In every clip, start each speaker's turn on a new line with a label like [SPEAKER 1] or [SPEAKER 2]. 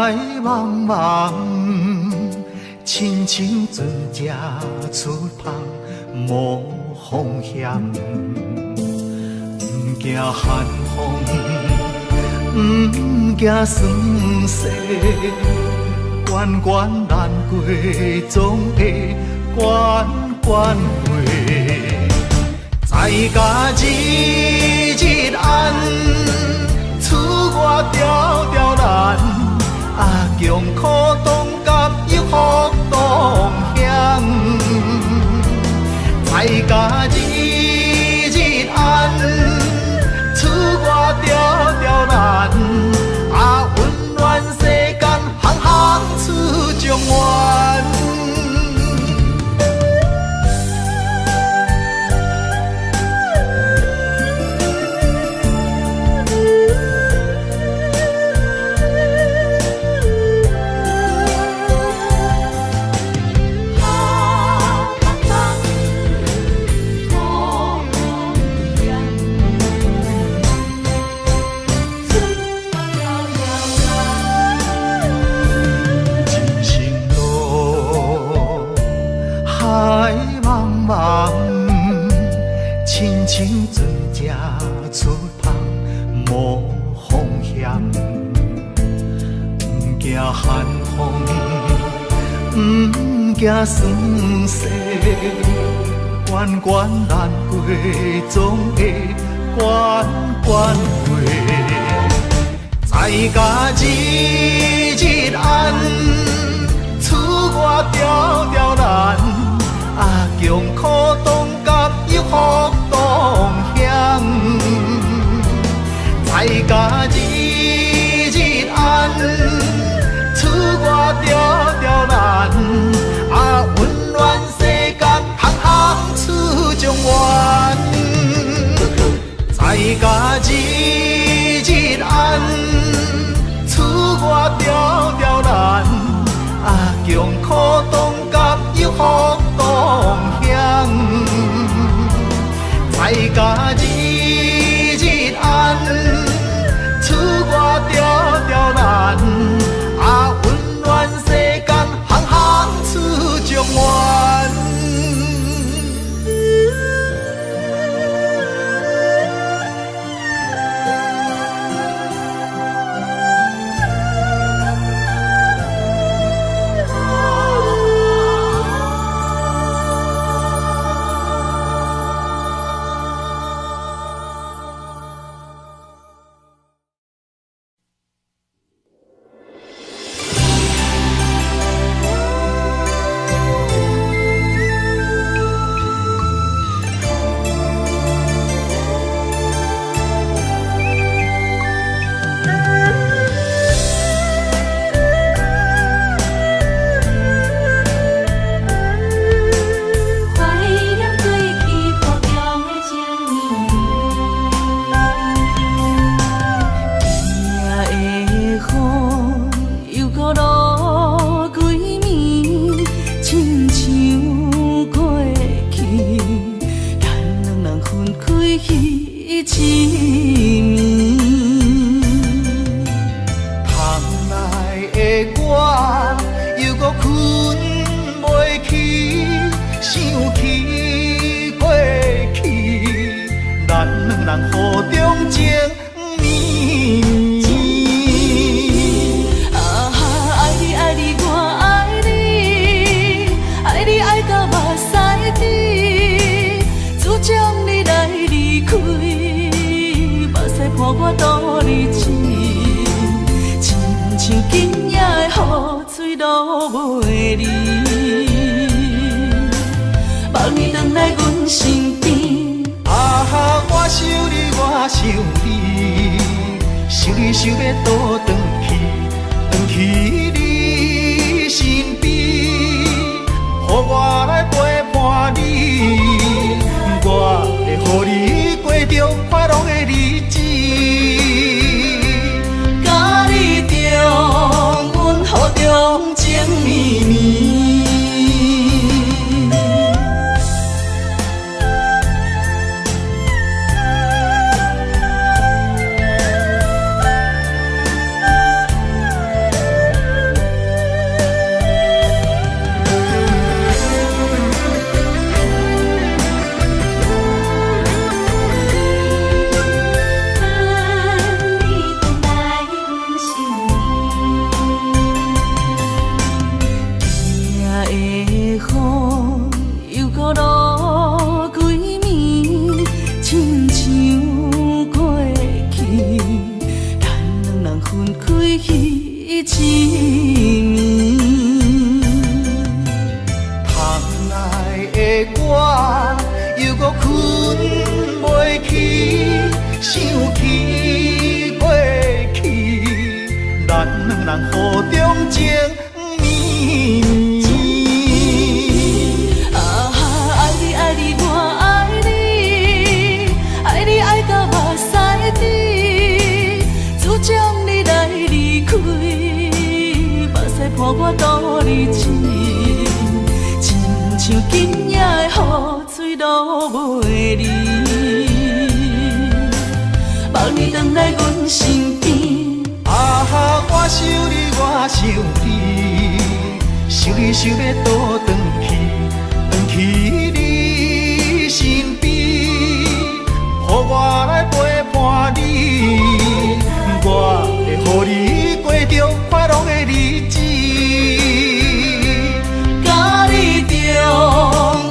[SPEAKER 1] 海茫茫，親像船隻出帆無風險，毋驚寒風，毋驚霜雪，關關難過總會關關過。在家日日安，出外條條難。啊，窮苦當甘有福同享，在家日日安，出外條條難。啊，溫暖世間，行行出狀元。親像船隻出帆無風險，毋驚寒風，毋驚霜雪，關關難過總會關關過。在家日日安，出外條條難。啊，窮苦當甘有福同享，在家日日安，出外條條難。啊，溫暖世間，行行出狀元。在家日日安，出外條條難。啊，窮苦當甘有福同享，在家日日安，出外條條難。啊，溫暖世間，行行出狀元。
[SPEAKER 2] 日子，親像今夜的雨水落袂离，望你转来阮身边。
[SPEAKER 1] 啊，我想你，我想你，想你想欲倒转去，转去你身边，予我来陪伴你，我会予你过著快乐的日子。
[SPEAKER 2] 佮你重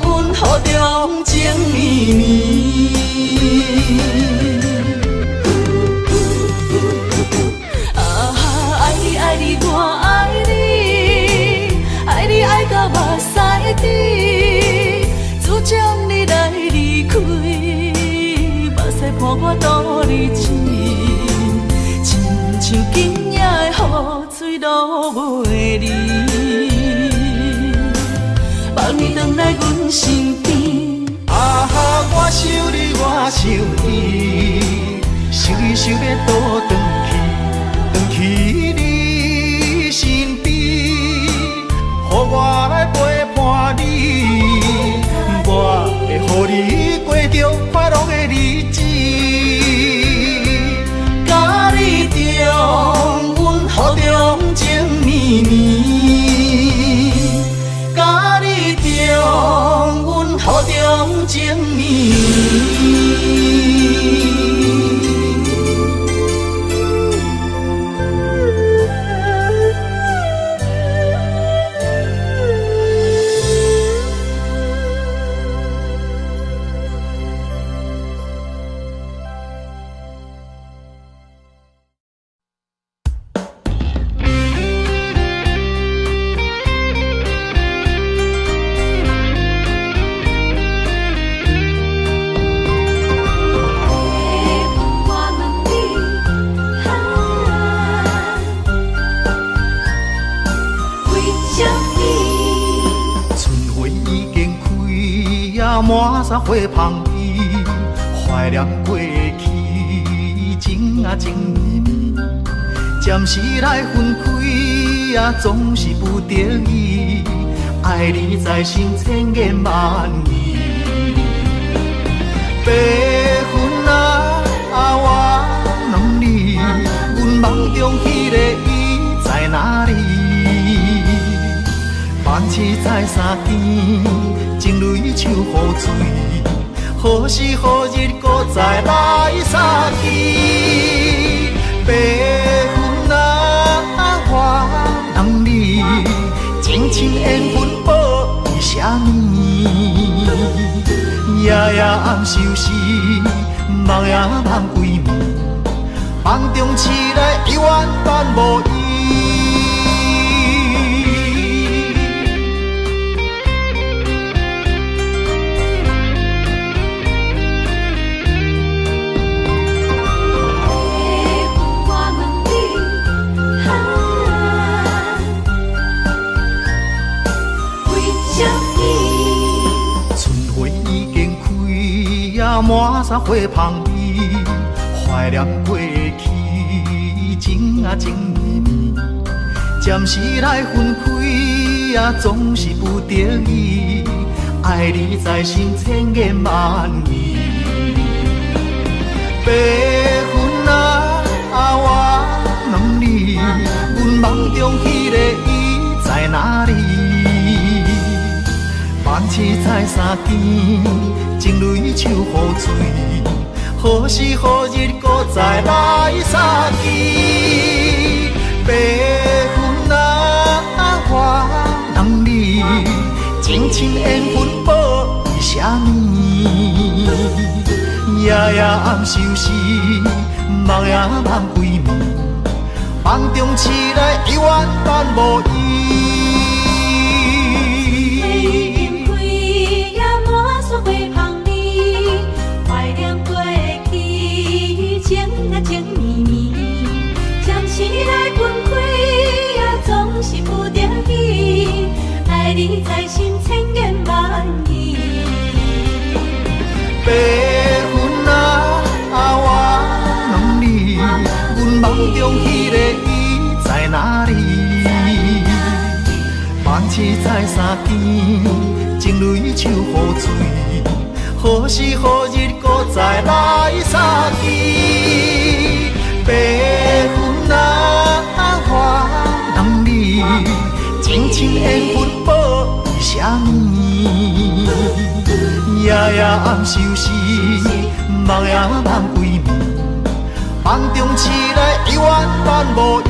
[SPEAKER 2] 温雨中情绵绵。啊，爱你爱你我爱你，爱你爱到目屎滴，自从你来离开，目屎伴我度日子，亲像今夜的雨水落袂离，望你转来阮身边。
[SPEAKER 1] 啊，我想你，我想你，想你想欲倒转去，转去你身边，予我来陪伴你，我会予你过著快乐的日子。
[SPEAKER 2] 佮你重温雨中情绵绵，佮你重温雨中情绵绵。
[SPEAKER 1] 春花已经开啊，满山花香味，怀念过去，情啊情绵绵。暂时来分开啊，总是不得已，爱你在心千言万语。白云啊，我问你，阮梦中彼个伊在哪里？梦醒在三更，情泪像雨水，何时何日阁再来相见？白云啊，我问你，情深缘分报为啥物？夜夜暗相思，梦也梦规暝，梦中醒来犹原等无伊。春花已经开啊，满山花香味，怀念过去，情啊情绵绵。暂时来分开啊，总是不得已，爱你在心千言万语。白云啊，我问你，阮梦中彼个伊在哪里？梦醒在三更，情泪像雨水，何时何日阁再来相见？白云啊，我问你，情深缘分报为啥物？夜夜暗相思，梦也梦规暝，梦中醒来犹原等无伊。
[SPEAKER 3] 爱你在心千言万语。
[SPEAKER 1] 白云啊，我问你，阮梦中彼个伊在哪里？梦醒是在三更，情泪像雨水，何时何日阁再来相见？白云啊，我问你，情深缘分报为啥物？夜夜暗相思，梦也梦规暝，梦中痴来犹原万无依。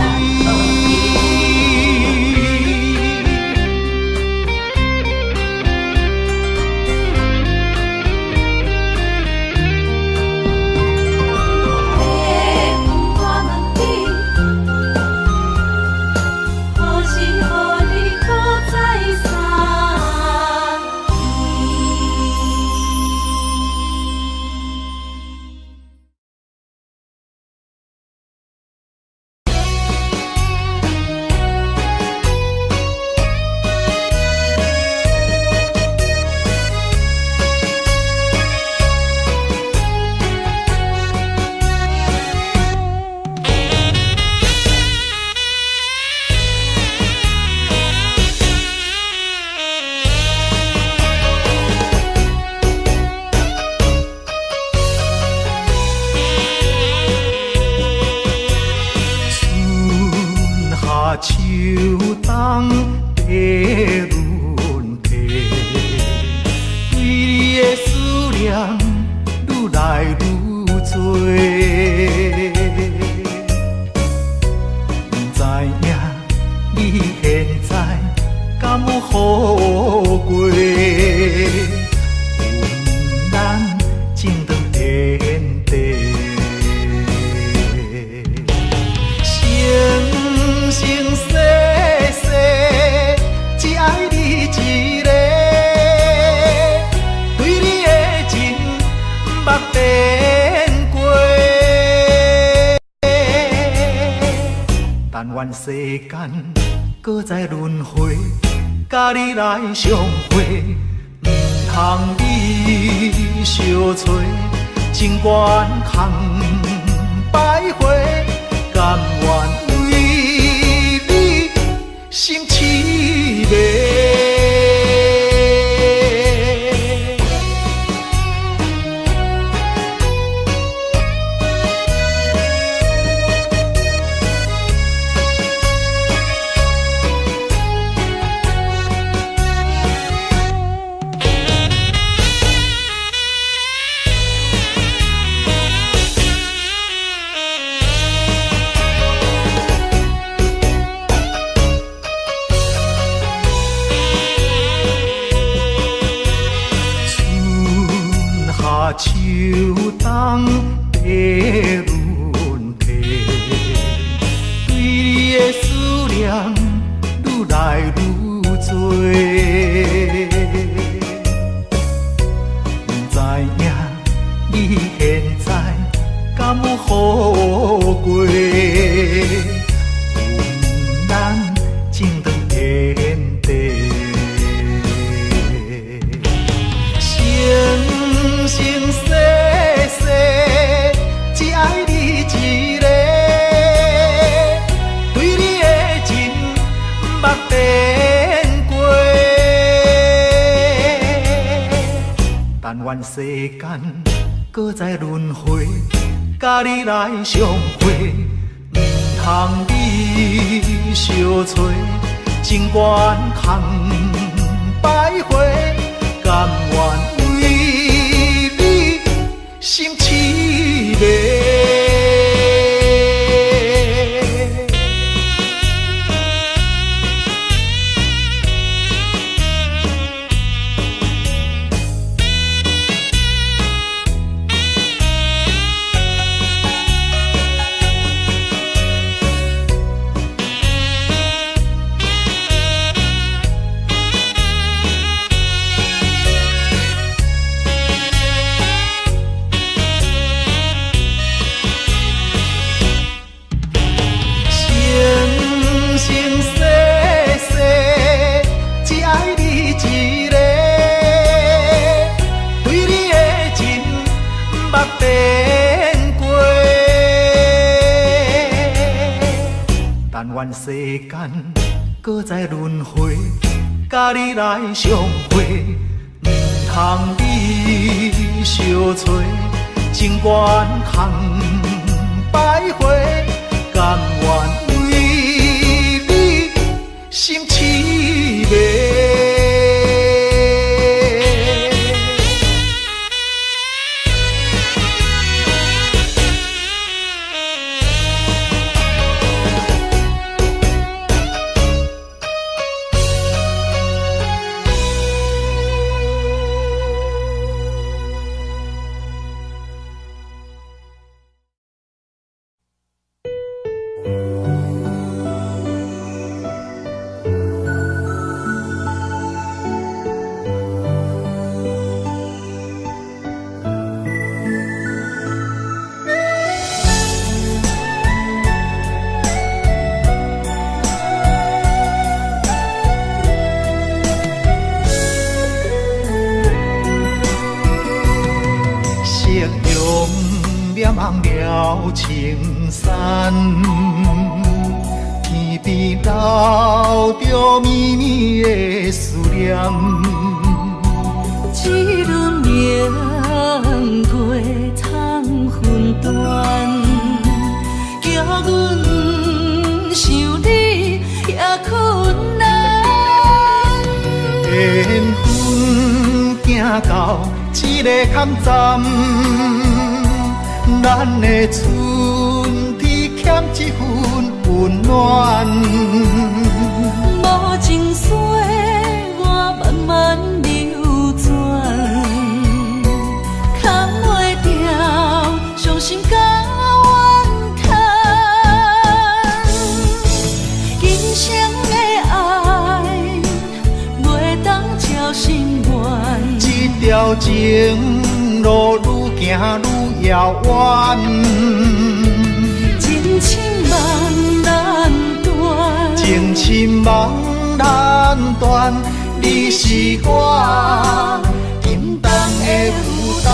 [SPEAKER 1] 世间阁再轮回，佮你来相会，毋通你相找，情关空徘徊，甘愿为你心痴迷。秋冬白轮替，对你的思念愈来愈多。不知影你现在敢有好过？阮咱情长天地，生生世世只爱你一个，对你的情毋捌变过。但愿世间阁再轮回，佮你来相会，毋通你相找，情关空徘徊，甘愿为你心痴迷。生生世世只爱你一个，对你的情毋捌变过。但愿世间阁再轮回，佮你來相會，毋通你相揣，情關通徘徊，甘願為你心痴迷。了青山，天邊留著绵绵的思念。
[SPEAKER 2] 一輪明月藏雲端，叫阮想你也困難。
[SPEAKER 1] 緣分行到這个坎站。咱的春天欠一份溫暖，
[SPEAKER 2] 無情歲月慢慢流轉，藏袂牢傷心佮怨嘆。今生的愛袂當照心願，
[SPEAKER 1] 這條情路愈行愈遙遠，
[SPEAKER 2] 情深夢難斷，
[SPEAKER 1] 情深夢難斷，你是我沉重的負擔。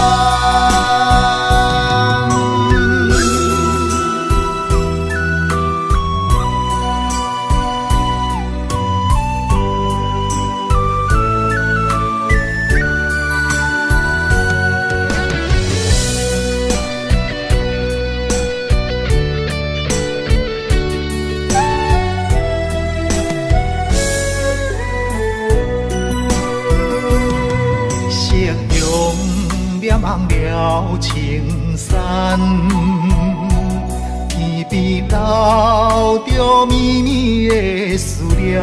[SPEAKER 1] 了青山，天邊留著绵绵的思念。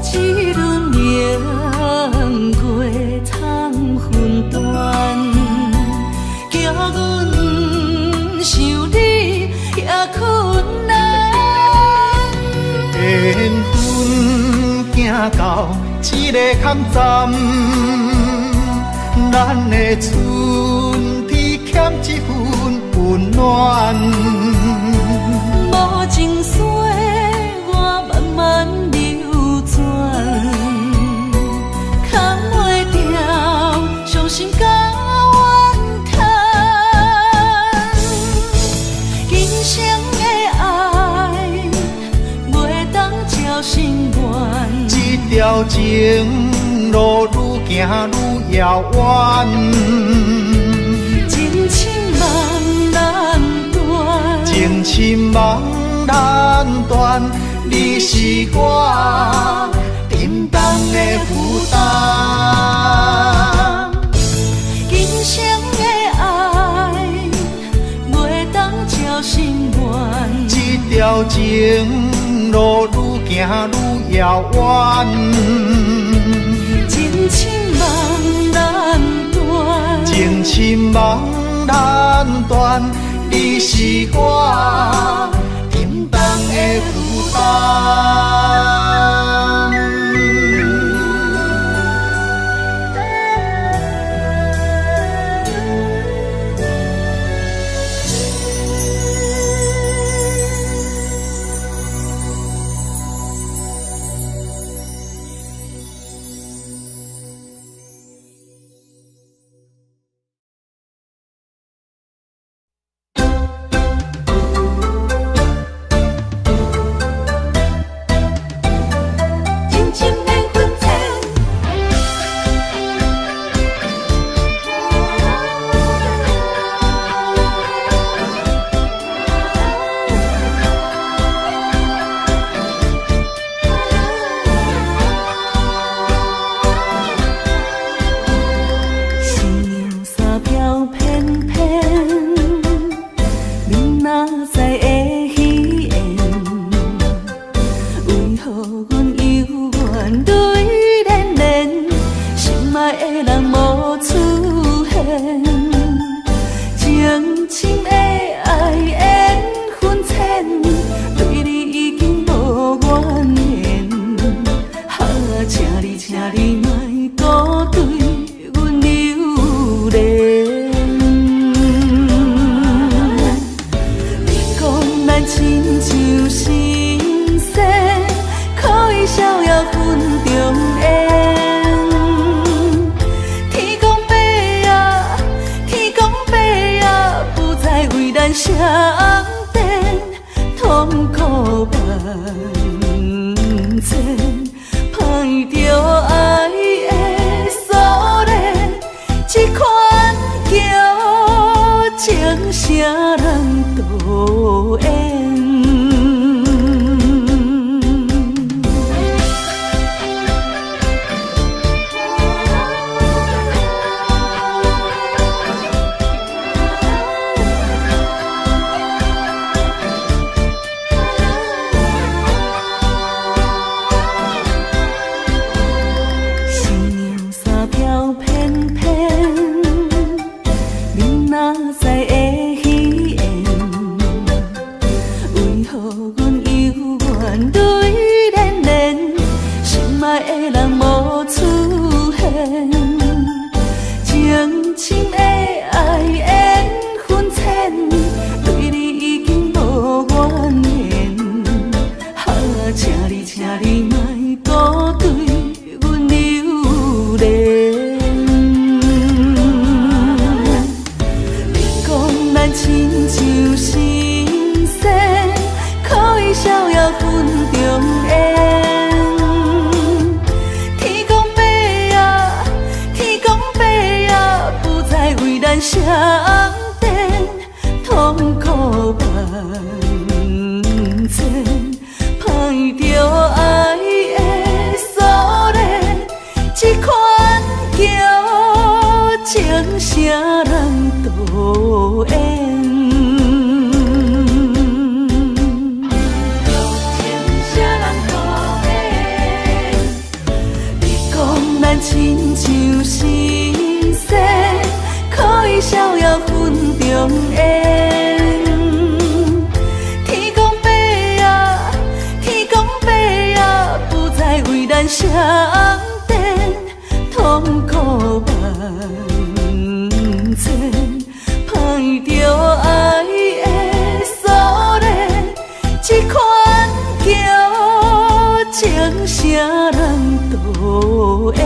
[SPEAKER 2] 一輪明月藏雲端，叫阮想你也困難。
[SPEAKER 1] 緣分行到這个坎站。咱的春天欠一份溫暖，
[SPEAKER 2] 無情歲月慢慢流轉，藏袂牢傷心佮怨嘆。今生的愛袂當照心願，
[SPEAKER 1] 這條情路愈行愈遙遠，
[SPEAKER 2] 情深夢難斷，
[SPEAKER 1] 情深夢難斷，你是我沉重的負擔。
[SPEAKER 2] 今生的愛袂當照心願，
[SPEAKER 1] 這條情路愈行愈遙遠，
[SPEAKER 2] 情深夢難斷，
[SPEAKER 1] 情深夢難斷，你是我沉重的負擔。
[SPEAKER 2] 红灯，痛苦万千，歹著爱的锁链，这款叫情啥人渡缘。新娘衫飘翩翩，恁哪知会戏言？为何阮犹原泪涟涟？心爱的人无出现，情深的爱缘分浅，对你已经无怨言。啊，请你，请你莫阁对阮留恋。你讲咱亲像神仙，可以逍遥分中缘。天公伯啊，天公伯啊，不再为咱写红灯，痛苦万千，歹著爱的锁链，这款叫情啥人渡缘。情啥人渡缘？你讲咱亲像神仙，可以逍遥分中缘。天公伯啊，天公伯啊，不再为咱写红灯，痛苦万千，歹著爱的锁链，这款叫情啥人渡缘。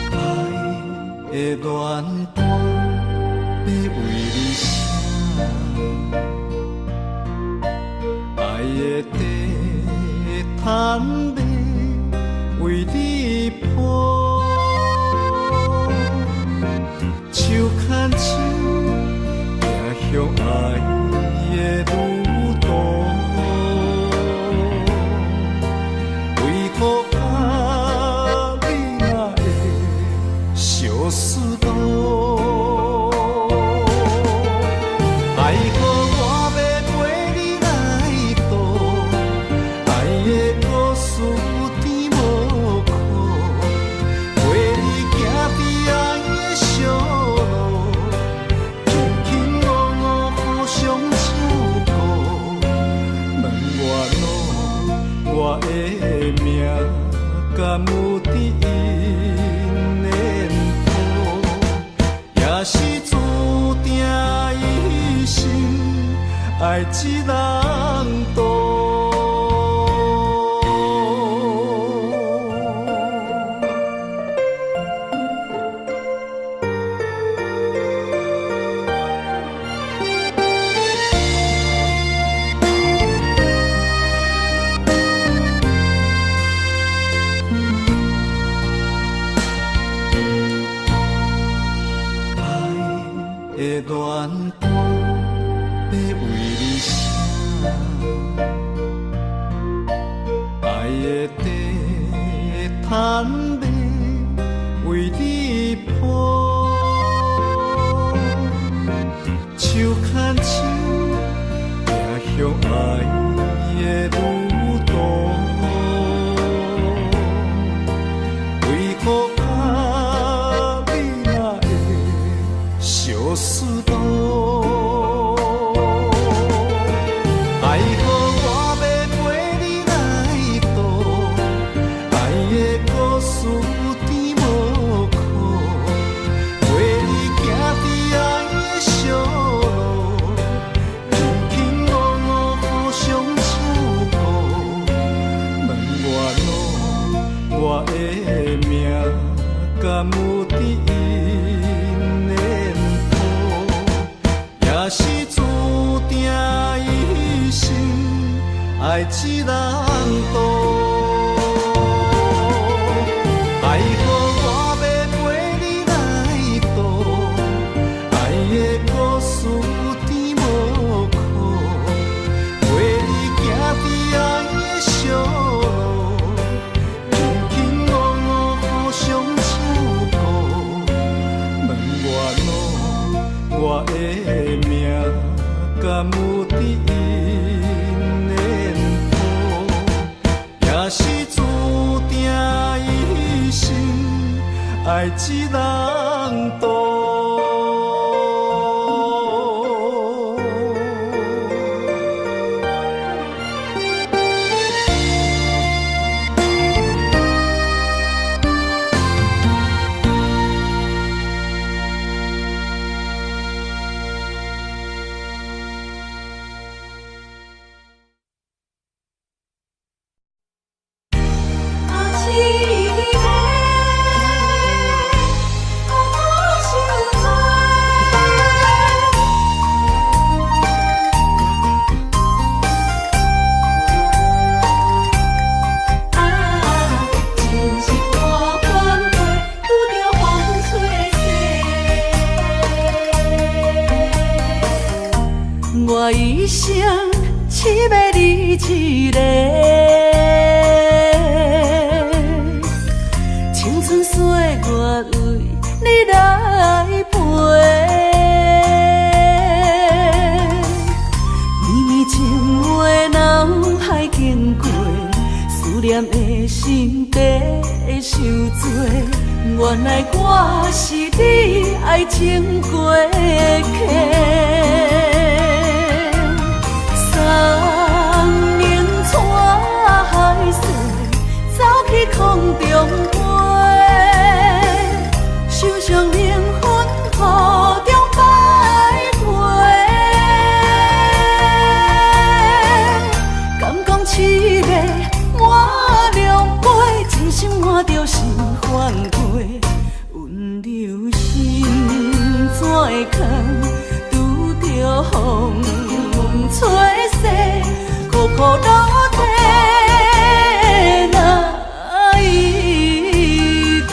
[SPEAKER 1] 爱的恋歌欲为你写，爱的地毯欲为你铺，手牵手行向爱的旅途，为何甲你若会相思路？爱予我欲陪你来渡，爱的故事甜无苦，陪你行伫爱的小路，卿卿我我互相照顾。问我路，我的命敢有伫𪜶的谱？也是注定一生爱一人渡。爱的恋歌欲为你写，爱的地毯欲为你铺，手牵手行向爱的旅途，为何甲你若会相思倒？爱予我欲陪你来渡，爱的故事甜无苦，陪你行伫爱的小路，卿卿我我互相照顾。问我路，我的命敢有伫因缘谱？也是注定一生爱一人渡。爱予我欲陪你来渡，爱的故事甜无苦，陪你行伫爱的小路，卿卿我我互相照顾。问我路，我的命敢有伫因缘谱？也是注定一生爱一人渡。
[SPEAKER 3] 啊，一个苦苦受罪。啊，真是大冤家，拄著风吹势。
[SPEAKER 2] 我一生痴迷你一个，青春岁月为你来陪，绵绵情话脑海经过，思念的心地伤多，原来我是你爱情过客。送命带海誓，走去空中飞，想象灵魂雨中徘徊。敢讲痴迷满两杯，真心换著心番过，温柔心怎会空？拄著风吹势，苦苦落地难以提。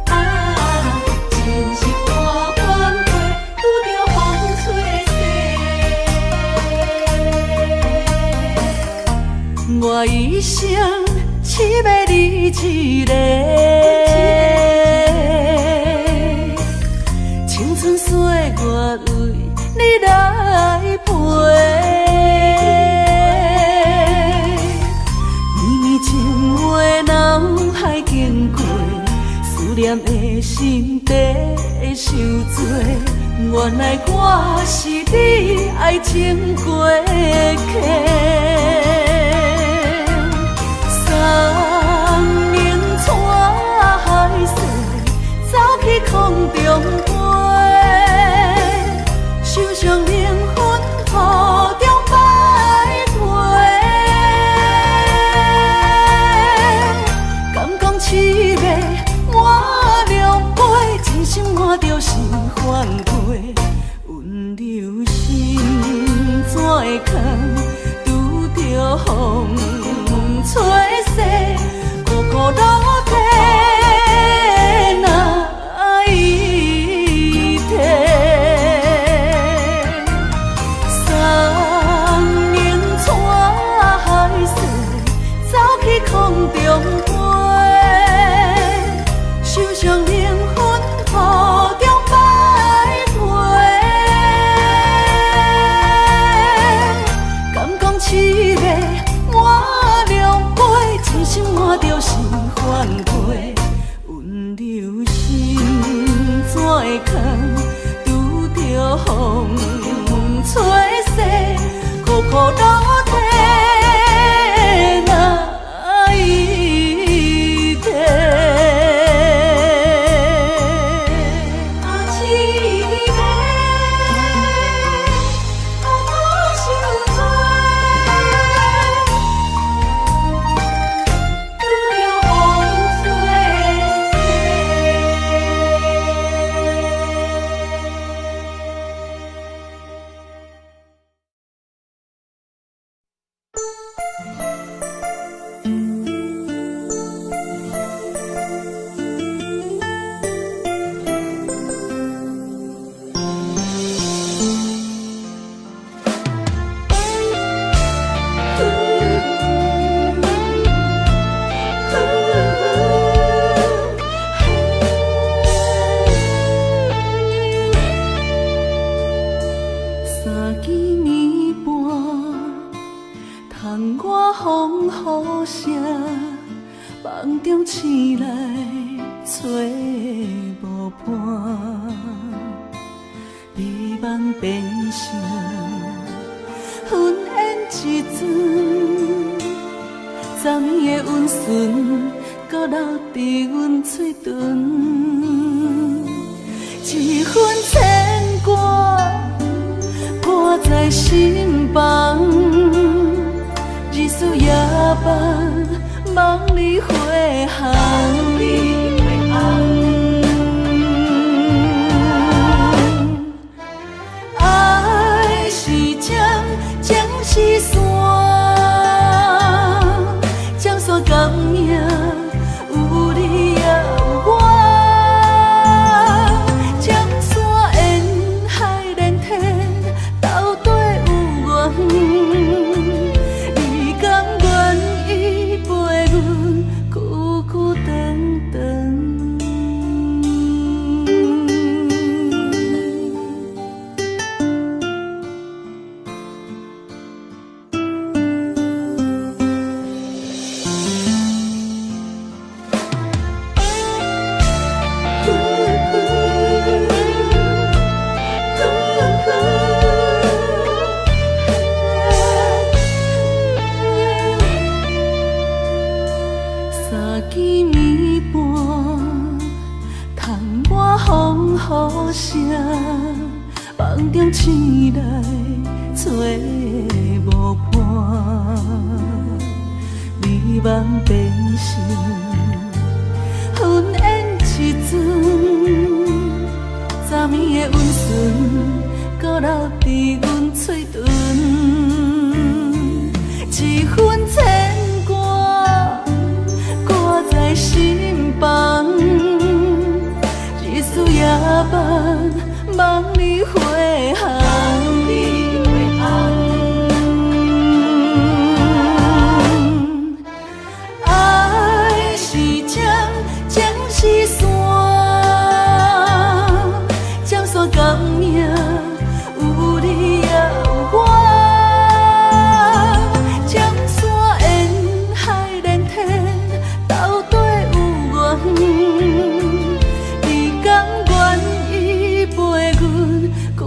[SPEAKER 3] 啊，真是大冤家，拄著风吹势。
[SPEAKER 2] 我一生痴迷你一个，青春岁月为你来陪，绵绵情话脑海经过，思念的心地伤多，原来我是你爱情过客。送命带海誓，走去空中飞，想象灵魂雨中徘徊。敢讲痴迷满两杯，真心换著心番过，温柔心怎会空？拄著风空，拄著風吹逝，苦苦落地哪會提？啊，痴迷，啊，苦受罪，拄著風吹逝。三更暝半，窗外風雨聲，夢中醒來找無伴，美夢變成雲煙一陣，昨暝的溫存，閣留佇阮喙唇，一份牽掛。掛在心房，日思夜盼，夢裡回航。愛是針，情是線，針線感應，有你也有我。針線緣海連天，到底有緣。你甘願意陪阮久久長長？三更暝半，窗外風雨聲，夢中醒來找無伴，美夢變成雲煙一陣，昨暝的溫存，閣留佇阮喙唇，一份牽掛。掛在心房，日思夜盼，夢裡回航。愛是針，情是線，針線感應，有你也有我。針線緣海連天，到底有緣。你甘願意陪阮久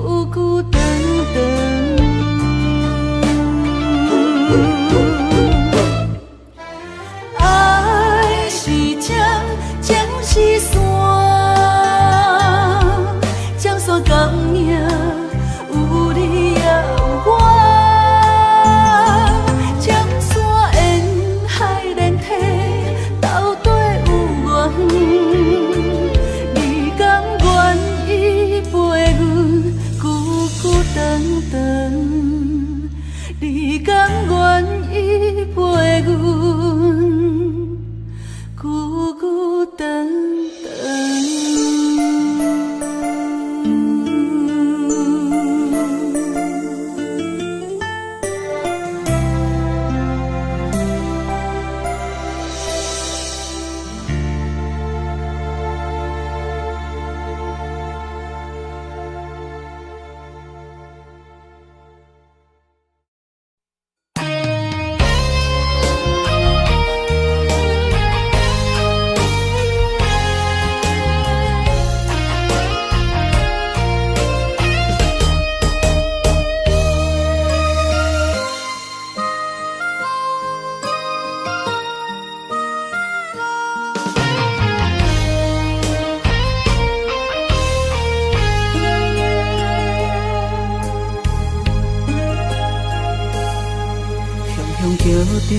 [SPEAKER 2] 著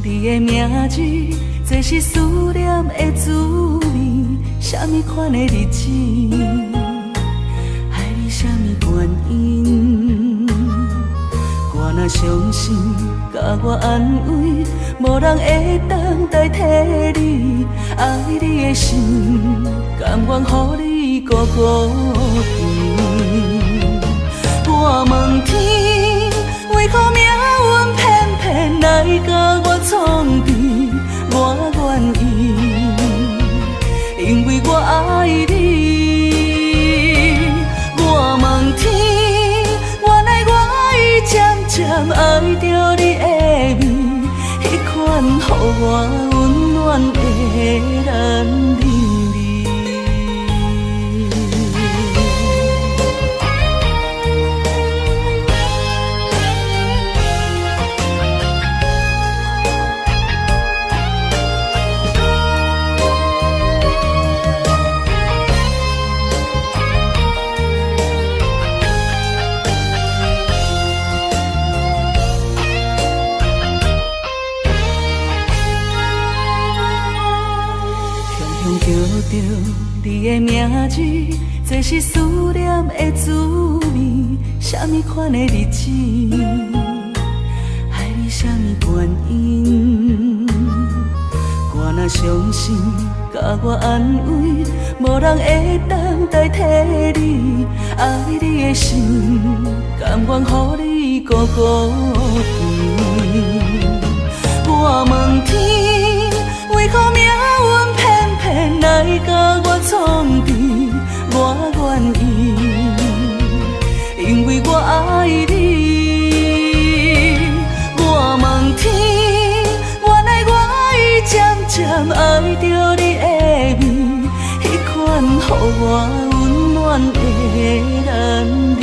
[SPEAKER 2] 你的名字，這是思念的滋味。啥物款的日子，愛你啥物原因？我若傷心，共我安慰，無人會當代替你。愛你的心，甘願予你孤孤甜。我問天，為何命運偏偏來共我創治？我願意，因為我愛你。我問天，原來我已漸漸愛著你的味，彼款予我溫暖的男人味。叫著你的名字，這是思念的滋味。啥物款的日子，愛你啥物原因？我若傷心，共我安慰，無人會當代替你。愛你的心，甘願予你孤孤甜。我問天，為何命運偏偏來共我創治？我願意，因為我愛你。我問天，原來我已漸漸愛著你的味，彼款予我溫暖的男人味。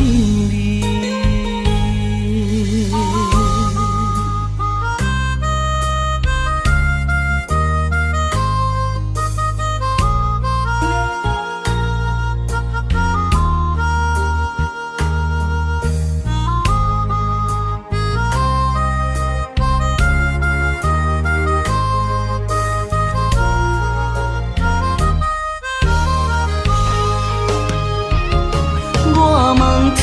[SPEAKER 2] 我問天，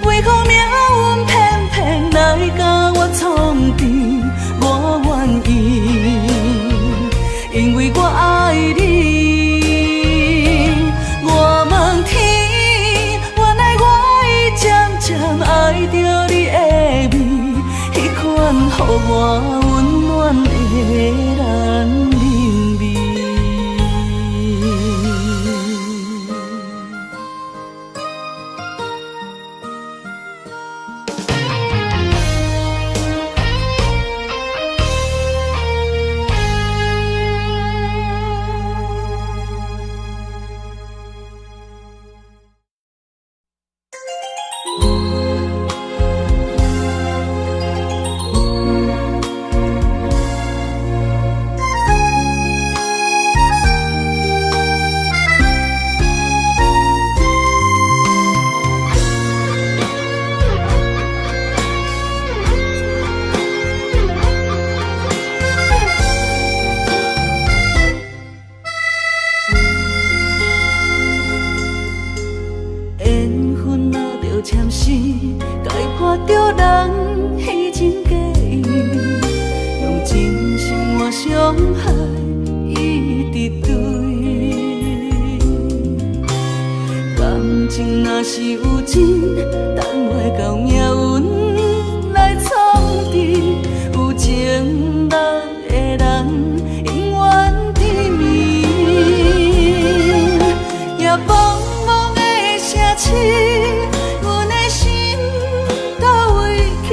[SPEAKER 2] 為何命運偏偏來共我創治？我願意，因為我愛你。我問天，原來我已漸漸愛著你的味，彼款予我溫暖的男人味。緣分若著簽死，該破著人彼真假意，用真心換傷害，一直對。感情若是有真，等袂到命運來創治，有情人的人永遠甜蜜。夜茫茫的城市，阮的心佗位去？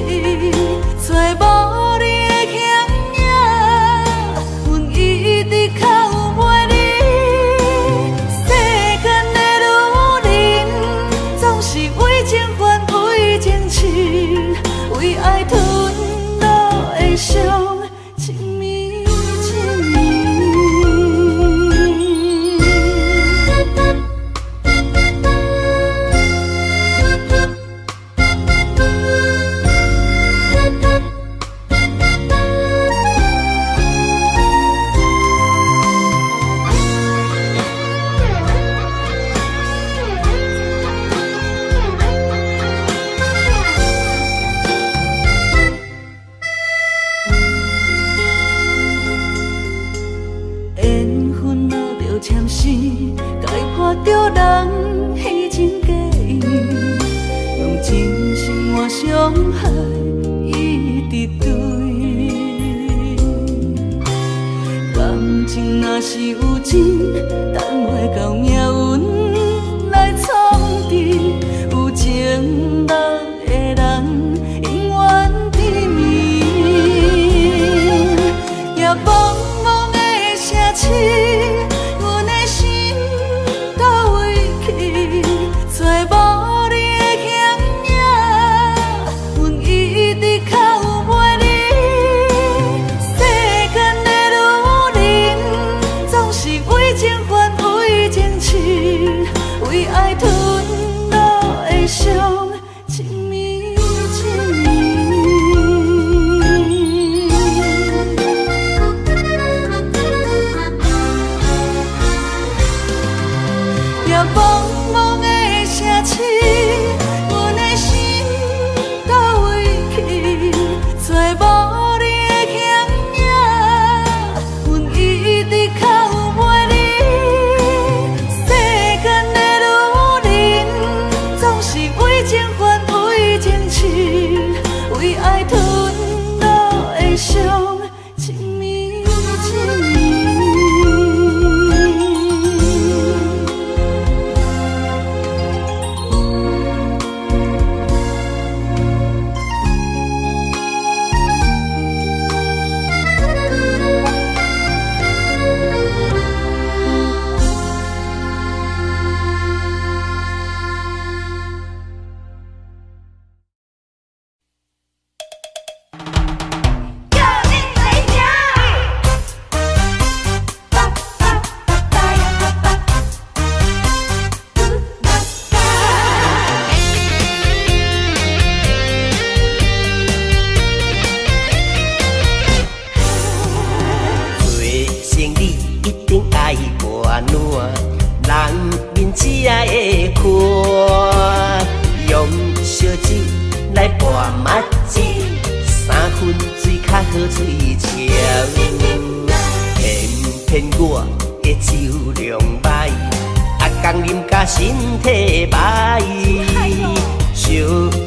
[SPEAKER 2] 找無你的形影，阮一直哭袂離。世間的女人，總是為情煩，為情痴。暫時解破著人彼情假意，用真心換傷害，一直對。感情若是有情，等袂到命運來創治，有情人的人永遠甜蜜。夜茫茫的城市，阮的心佗位去？找無你的形影，阮一直哭袂離。世間的女人，總是為情還為情痴，為愛吞落的傷，一暝一暝。夜茫茫的城市，阮的心佗位去？找無你的形影，阮一直哭袂離。世間的女人，總是為情還為情痴，為愛吞落的傷，一暝一暝。
[SPEAKER 3] 叫你来听。叭叭叭叭呀叭叭，嘟啦嘎。
[SPEAKER 4] 做生意一定愛割烂，人面才會看。用燒酒來拌麥子，三分水較好喙潮。偏偏我的酒量歹，逐工啉甲身體歹。燒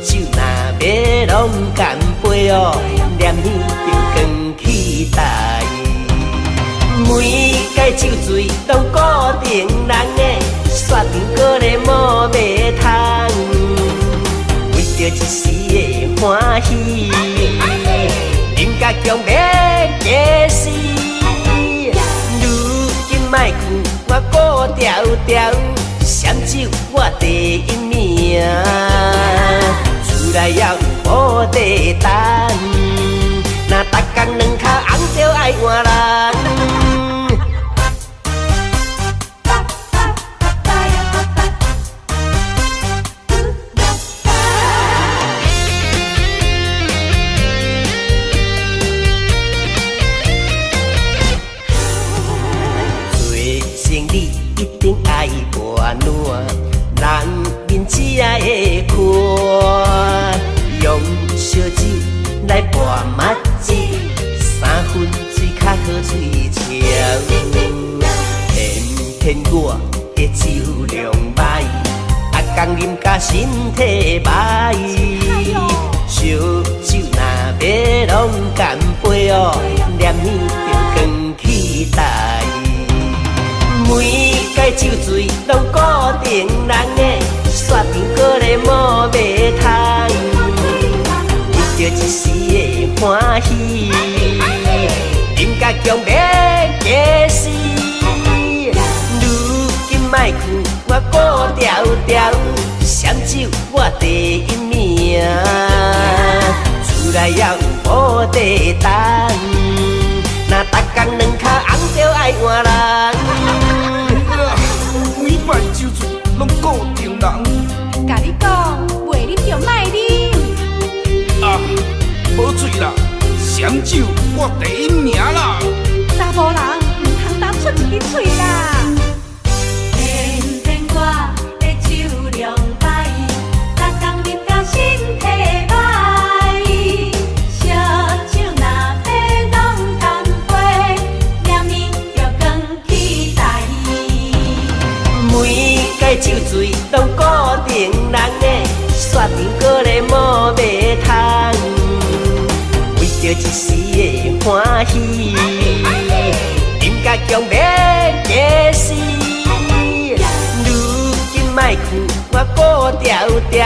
[SPEAKER 4] 酒若欲攏乾杯哦，念耳就光起台。每届酒醉攏固定人的，煞場閣咧摸袂通。為著一時的歡喜，啉甲強欲假死。如今莫看我孤調調，閃酒我第一名。厝內也有無地等，若逐工兩跤紅就愛換人。
[SPEAKER 3] 叭叭叭叭呀叭叭，嘟啦嘎。
[SPEAKER 4] 做生意一定愛割爛，人面才會看。用燒酒來拌麥子，三分水較好喙潮。偏偏我的酒量歹，逐工啉甲身體歹。燒酒若欲攏乾杯哦，念耳就光起台。每屆酒醉攏固定人的，煞場閣咧摸袂通。為著一時的歡喜，啉甲強欲假死。如今莫看我孤調調，閃酒我第一名。厝內也有無地等，若逐工兩跤紅就愛換人。
[SPEAKER 5] 每擺酒醉攏固定人。
[SPEAKER 6] 共你講，袂啉就莫啉。
[SPEAKER 5] 啊，無醉啦，閃酒我第一名啦。
[SPEAKER 6] 查埔人毋通擔出一支喙啦。
[SPEAKER 3] 偏偏我的酒量歹，逐工啉甲身體歹。燒酒若欲攏乾杯，念耳就光起台。
[SPEAKER 4] 每届酒醉拢固定人的，煞阵阁咧无袂通，为著一时的欢喜，饮甲强免假死。如今莫劝我顾条条，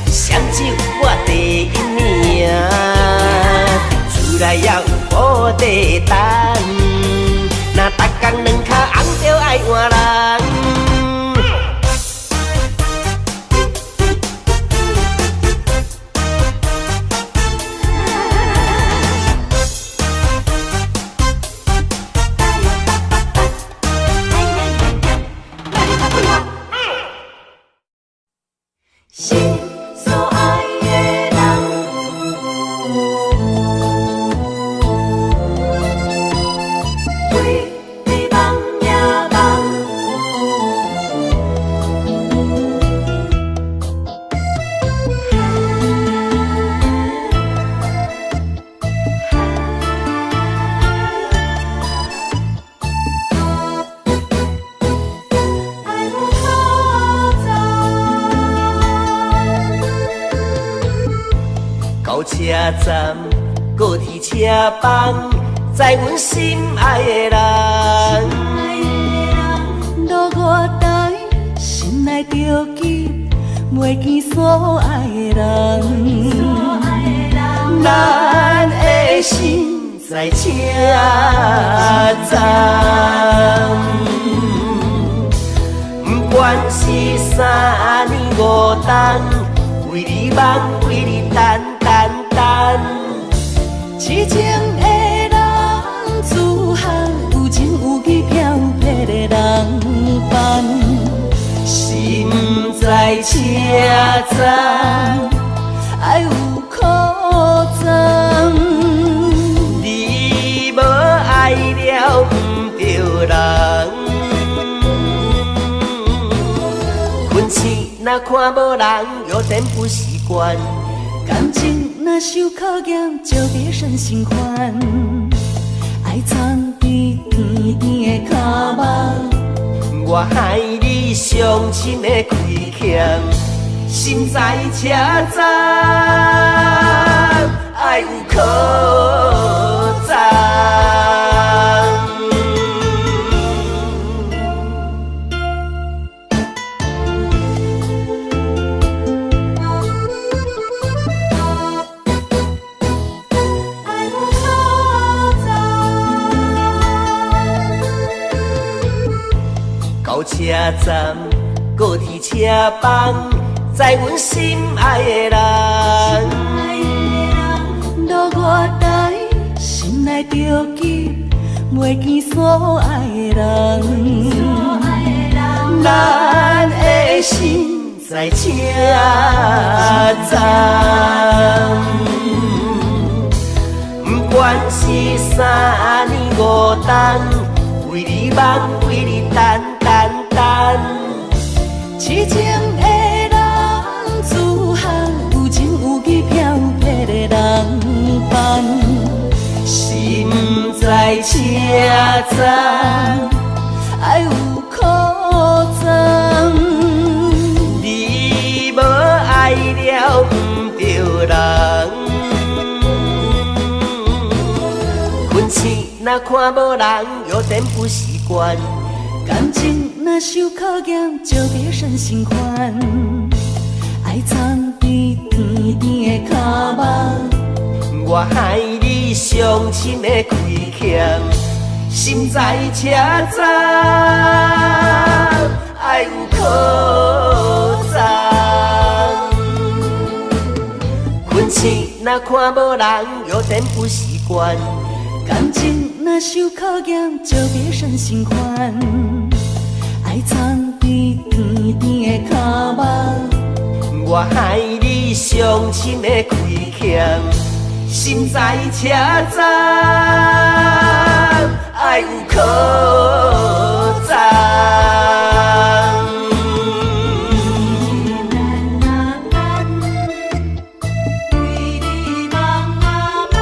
[SPEAKER 4] 双酒我第一名，厝内也有布袋等，若逐工两跤红就爱换人。
[SPEAKER 2] 心所爱的人，为你梦呀梦。爱有可赞。
[SPEAKER 4] 到车站，高铁车房，载阮心爱的人。
[SPEAKER 2] 落月台，心内着急，袂见所爱的人。
[SPEAKER 4] 咱的心在车站，不管是三年五冬，为你望，为你等等等。
[SPEAKER 2] 痴情的男子汉，有情有义飘泊的人伴。
[SPEAKER 4] 心在车站，
[SPEAKER 2] 爱有可赞。
[SPEAKER 4] 你无爱了毋著人。困醒若看无人，有点不习惯。
[SPEAKER 2] 感情若受考验，就别生心烦。爱藏伫甜甜的脚目，
[SPEAKER 4] 我害你伤心的亏欠，心在车站，爱有可赞。
[SPEAKER 3] 爱有可赞。
[SPEAKER 4] 到车站，高铁车房，载阮心爱的人。
[SPEAKER 2] 落月台，心内着急，袂见所爱的人。
[SPEAKER 4] 咱的心在车站，不管是三年五冬，为你望，为你等等等。
[SPEAKER 2] 痴情的男子汉，有情有义飘泊的人伴。
[SPEAKER 4] 心在车站，
[SPEAKER 2] 爱有可赞。
[SPEAKER 4] 你无爱了毋著人。困醒若看无人，有点不习惯。
[SPEAKER 2] 感情若受考验，就别生心烦。爱藏伫甜甜的脚目，
[SPEAKER 4] 我害你伤心的亏欠，心在车站，爱有可赞。困醒若看无人，有点不习惯。
[SPEAKER 2] 感情若受考验，就别生心烦。爱藏伫甜甜的脚目，
[SPEAKER 4] 我害你伤心的亏欠，心在车站，爱有可赞。
[SPEAKER 3] 为你梦啊梦。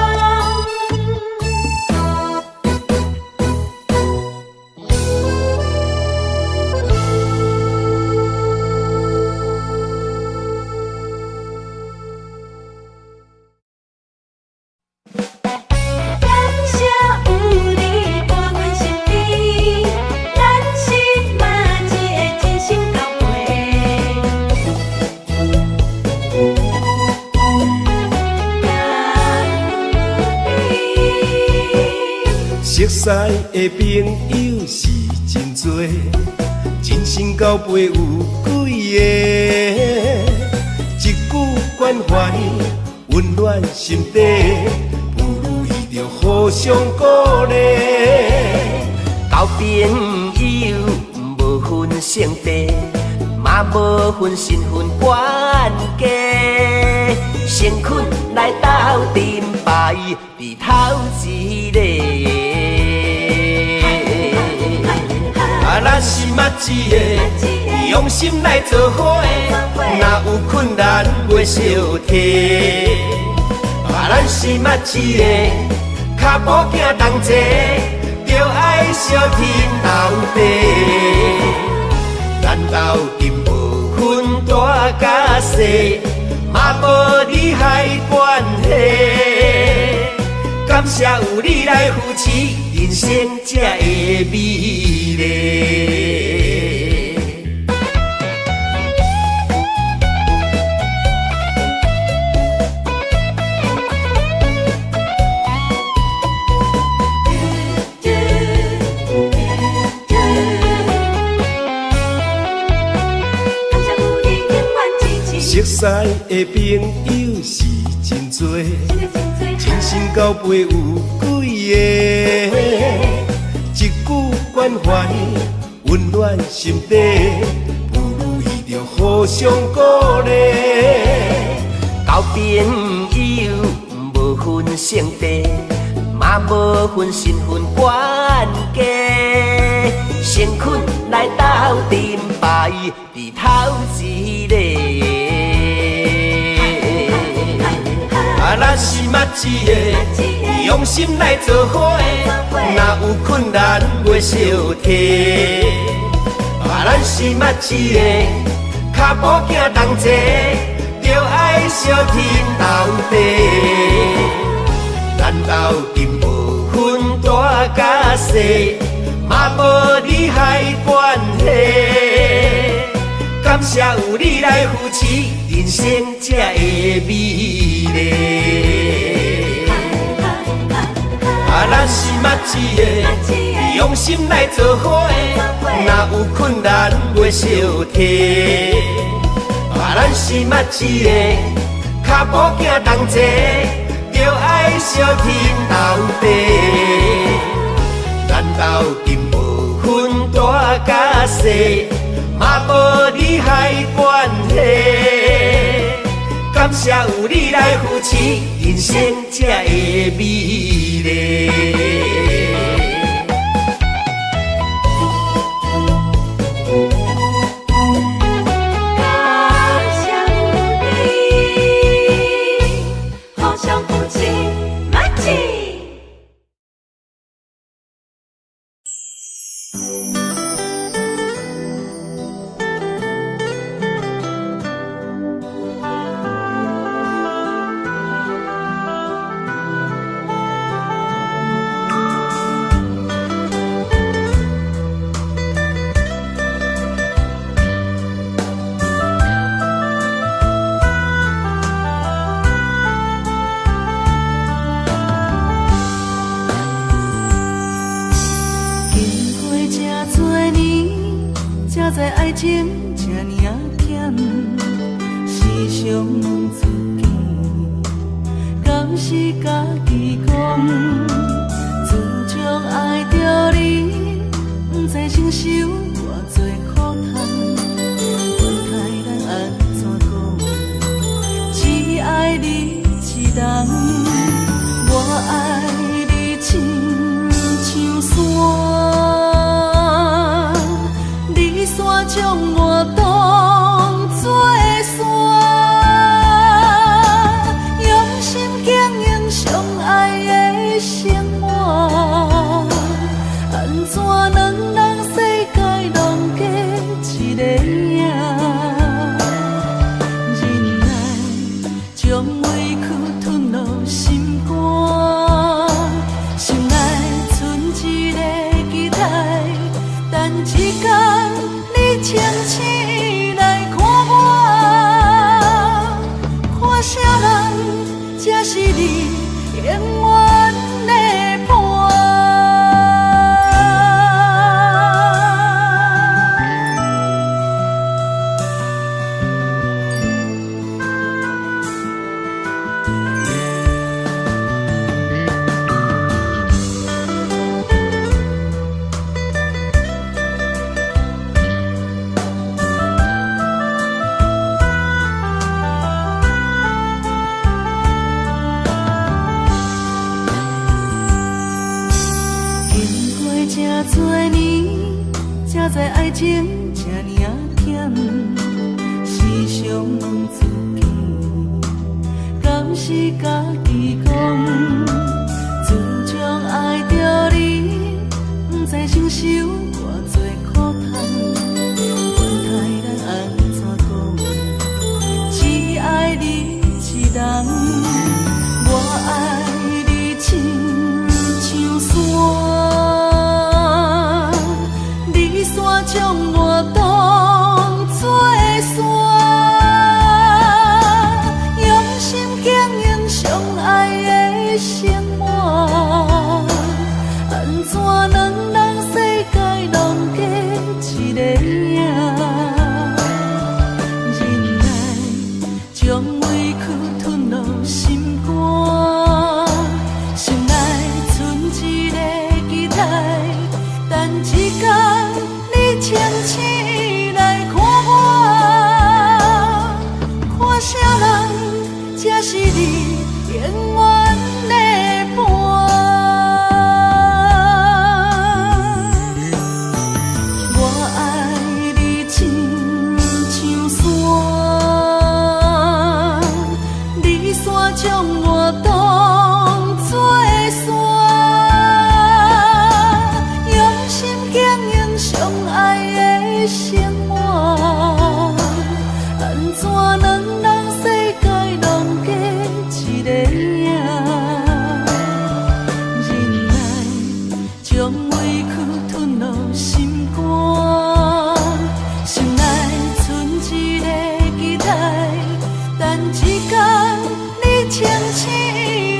[SPEAKER 1] 识的朋友是真多，真心交陪有几个？一句关怀温暖心底，不如意著互相鼓励。
[SPEAKER 4] 交朋友无分性别，嘛无分身份关系，诚恳来斗阵排伫头一个。
[SPEAKER 1] 啊，咱是捌一个，用心来做伙，若有困难袂相提。啊，咱是捌一个，跤步行同齐，著爱相挺到底。咱斗阵无分大佮细，嘛无利害关系。感谢有你来扶持，人生才会美丽。熟似的朋友是真多，真心交陪有几个？一句关怀温暖心底，不如意著互相鼓励。
[SPEAKER 4] 交朋友无分性别，嘛无分身份关系，诚恳来斗阵排伫头一个。
[SPEAKER 1] 啊，咱是捌一个，用心来做伙，若有困难袂相提。啊，咱是捌一个，跤步行同齐，著爱相挺到底。咱斗阵无分大佮细，嘛无利害关系。感谢有你来扶持，人生才会美丽。啊，咱是捌一个，用心来做伙，若有困难袂相提。啊，咱是捌一个，跤步行同齐，著爱相挺到底。咱斗阵无分大佮细，嘛无利害关系。感谢有你来扶持，人生才会美丽。
[SPEAKER 3] 感谢有你，互相扶持，默契。
[SPEAKER 2] 经过这多年，才知爱情这尔仔咸，时常问自己，敢是家己讲？自从爱著你，不知承受偌济苦痛，分开咱按怎讲？只爱你一人，我爱你亲像山。你煞将我当作山，用心经营相爱的生活，按怎两人世界拢加一个影？忍耐将委屈吞落心肝，心内剩一个期待，等一天你清醒。情這爾仔忝，時常問自己，敢是家己講？自從愛著你，毋知承受偌濟苦痛，管他人按怎講，只愛你一人，我愛你親像山。你煞將我當作山，用心經營相愛的生活，按怎兩人世界攏加一个影？忍耐將委屈吞落心肝，心內剩一个期待，等一天你清醒來看我，看啥人才是你永遠的伴。我愛你親像山，你煞將我當作山，用心經營相愛的生活，按怎兩人世界攏加一個影？忍耐將委屈吞落心肝，心內剩一個期待，等一天你清醒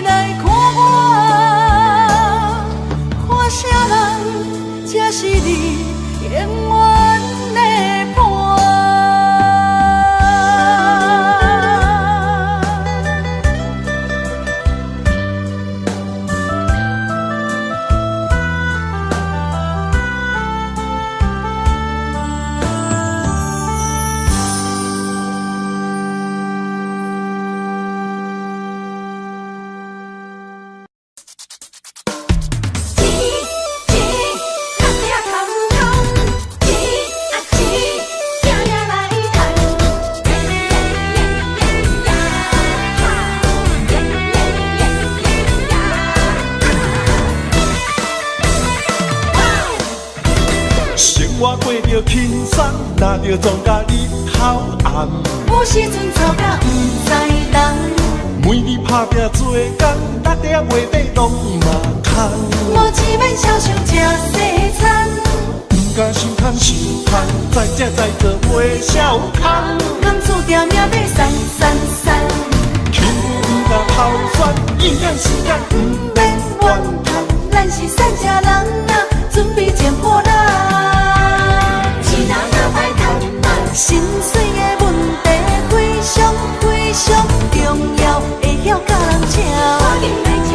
[SPEAKER 2] 來看我，看啥人才是你永遠的伴。
[SPEAKER 3] 錢錢，甲地仔空空，錢啊錢，拼命來趁。耶耶耶耶呀哈，耶耶耶耶呀哈。
[SPEAKER 1] 生活過著輕鬆，若著撞甲日頭暗。
[SPEAKER 3] 有時陣吵甲毋知人，
[SPEAKER 1] 每日打拼做工，六点月底攏嘛空。
[SPEAKER 3] 無錢免痟想食西餐，
[SPEAKER 1] 毋敢想空想空，在食在做袂痟空。
[SPEAKER 3] 敢注定命欲散散散。
[SPEAKER 1] 起舞毋敢头酸，应赶时间毋免怨叹。
[SPEAKER 3] 咱是散食人啊，准备剪破烂。钱若若歹趁啊，
[SPEAKER 2] 心碎的問題非常非常重要，會曉佮人搶。
[SPEAKER 3] 趕緊來吃。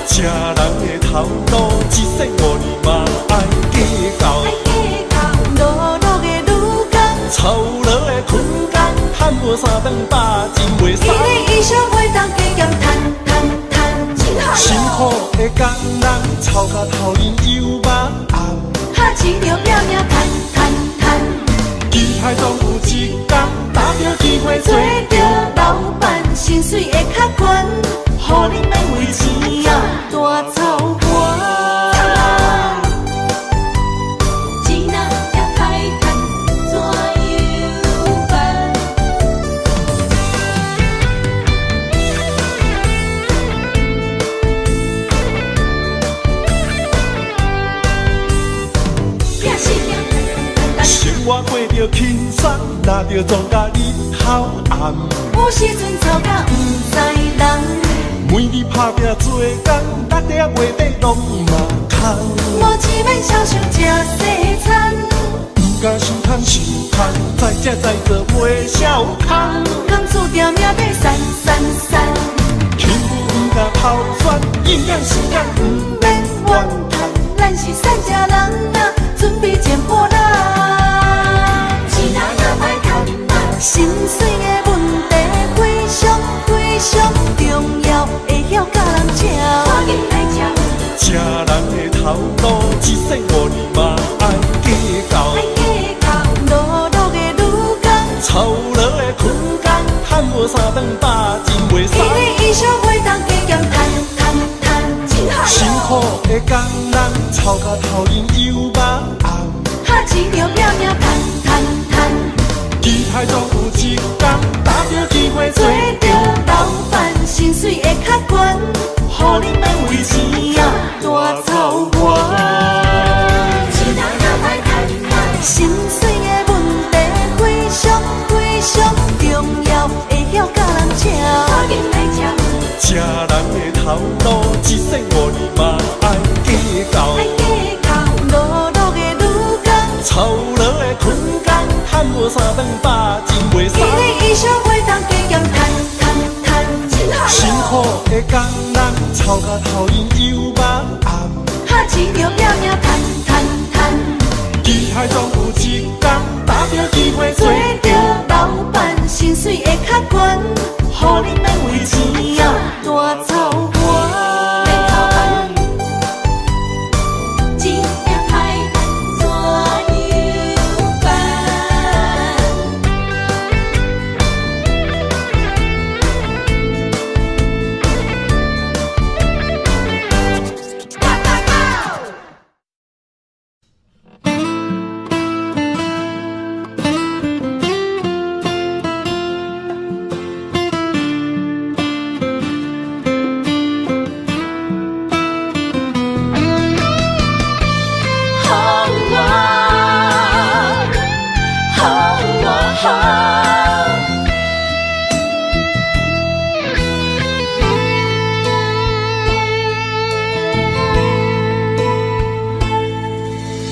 [SPEAKER 1] 食人的頭路，一世五年嘛愛計較。
[SPEAKER 3] 愛計較，
[SPEAKER 2] 落落的女工，
[SPEAKER 1] 操勞的困工，趁無三頓飽真袂
[SPEAKER 2] 伊
[SPEAKER 1] 使。
[SPEAKER 2] 的衣裳袂當加減趁趁趁。
[SPEAKER 1] 辛苦的工人，操甲頭面油肉紅。
[SPEAKER 3] 拍錢就拼命趁趁趁，
[SPEAKER 1] 期待總有一天，打著機會
[SPEAKER 3] 做
[SPEAKER 1] 做
[SPEAKER 3] 著老闆，薪水會較懸，
[SPEAKER 1] 予你免為錢啊
[SPEAKER 2] 大操盤。
[SPEAKER 3] 錢若也歹趁，怎樣辦？拼死拼，
[SPEAKER 1] 生活過著輕鬆，若著撞甲日頭暗。
[SPEAKER 3] 有時陣吵甲毋知人，
[SPEAKER 1] 每日打拼做工，六點月底攏嘛空。
[SPEAKER 3] 無錢免痟想食西餐，
[SPEAKER 1] 毋敢想空想空，在食在做袂痟空。
[SPEAKER 3] 敢注定命欲散散散。
[SPEAKER 1] 起舞毋敢頭酸，應趕時間毋免怨嘆。
[SPEAKER 3] 咱是散食人啊，準備剪破爛。錢若若歹趁啊，
[SPEAKER 2] 心碎的問題非常非常重要，會曉佮人搶。
[SPEAKER 3] 趕緊來吃。
[SPEAKER 1] 食人的頭路，一世五年嘛愛計較。
[SPEAKER 3] 愛計較，
[SPEAKER 1] 的困工，趁無三頓飽真袂使。
[SPEAKER 2] 伊的医術袂當加減趁趁趁，
[SPEAKER 1] 辛苦的工人，臭甲頭面又目紅。
[SPEAKER 2] 哈錢著拼命趁趁趁，
[SPEAKER 1] 期待總有一天，搭著機會
[SPEAKER 2] 做著老闆，薪水會較懸，
[SPEAKER 1] 予恁免為錢啊大操煩。
[SPEAKER 2] 心碎的問題非常非常重要，會曉教人笑。
[SPEAKER 1] 吃人的頭路，一世五年嘛愛計較。
[SPEAKER 2] 落落的女工，
[SPEAKER 1] 操勞的困工，趁無三頓飽真袂使。
[SPEAKER 2] 伊的醫術袂當加減趁趁趁，
[SPEAKER 1] 辛苦的工人，臭甲頭面又目紅。
[SPEAKER 2] 哈錢著拼命趁趁趁，
[SPEAKER 1] 期待總有一天，搭著機會
[SPEAKER 2] 做著老闆，薪水會較懸，
[SPEAKER 1] 予恁免為錢啊
[SPEAKER 2] 大操煩。
[SPEAKER 3] 一定歹怎樣辦？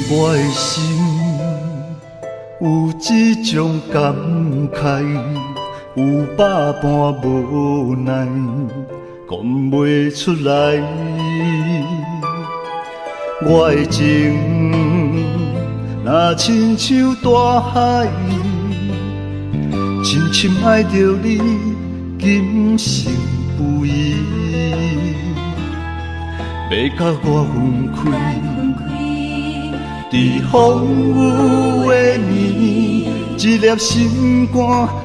[SPEAKER 7] 我的心有这种感慨，有百般无奈，讲袂出来。我的情若亲像大海，深深爱著你，今生不移，欲佮我分开。伫风雨的暝，一粒心肝，